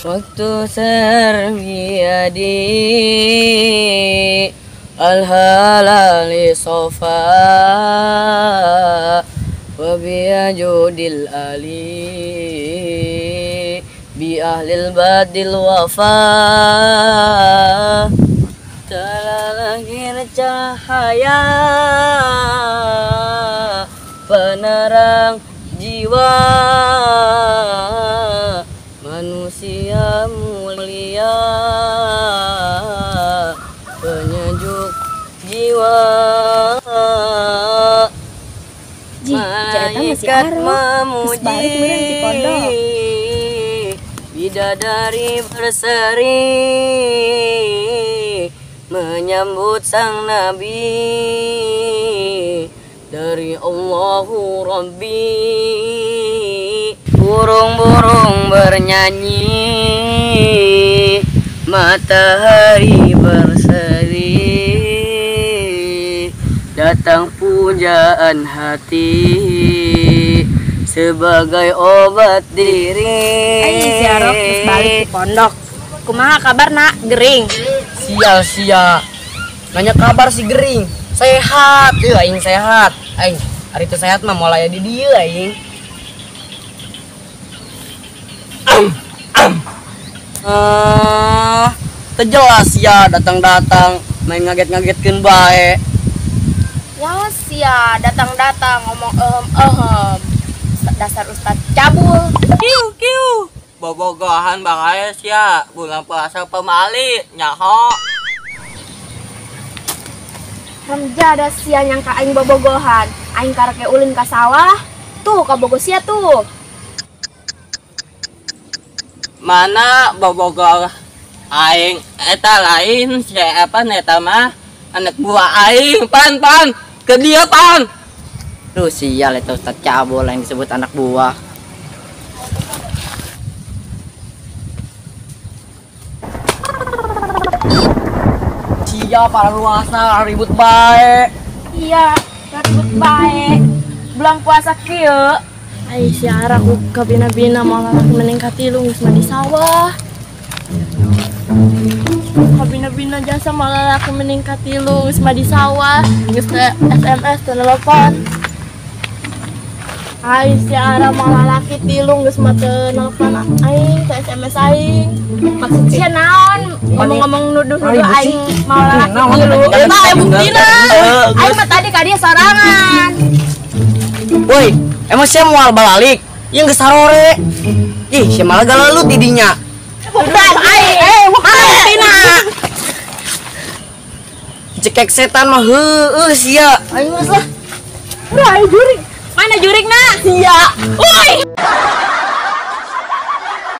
Waktu serbiadi al-halali sofa wa biyajudil ali bi ahlil badil wafa. Terlahir cahaya penerang jiwa manusia mulia, penyejuk jiwa. Malaikat memuji, bidadari berseri menyambut sang nabi dari Allahu Rabbi. Burung-burung bernyanyi, matahari berseri, datang pujaan hati sebagai obat diri. Ayo si Arok terus balik di pondok. Kumaha kabar nak? Gering. Sial sia. Nanya kabar si Gering. Sehat, ieu aing sehat. Aing hari itu sehat mah moal aya di dieu aing. Teu jelas ya datang-datang main ngaget-ngagetkeun bae. Ya sia datang-datang ngomong ehem-ehem. Dasar ustad cabul. Kiu kiu. Bobogohan bae sia, bulan puasa pemali nyaho. Ramjada sia nyangka aing bobogohan. Aing kareke ulin ka sawah. Tuh kabogo sia tuh. Mana bobogoh aing eta lain siapa neta mah anak buah aing pan pan ke dia pan. Duh sial eta ustad cabul yang disebut anak buah. Sia para luasa ribut bae. Iya, ribut bae. Bulan puasa kieu. Ai si Ara ku kabina-bina malah meningkat tilu geus mah di sawah. Kabina-bina jasa malah aku meningkat tilu geus mah di sawah, geus SMS teu telepon. Ai si Ara malah laki tilu geus mah teu nelpon aing, teu SMS aing. Maksud sia naon? Ngomong-ngomong nuduh-nuduh aing malah laki tilu. Eta aya buktina. Aing mah tadi ka dia sorangan. Woi, emang sia moal balalik? Ieu geus sarore. Ih, sia malah galalut di dinya. Bukan aing, bukan buktina. Cekek setan mah heueuh sia. Aing geus lah. Udah aing jurig. Mana jurigna? Sia. Woi.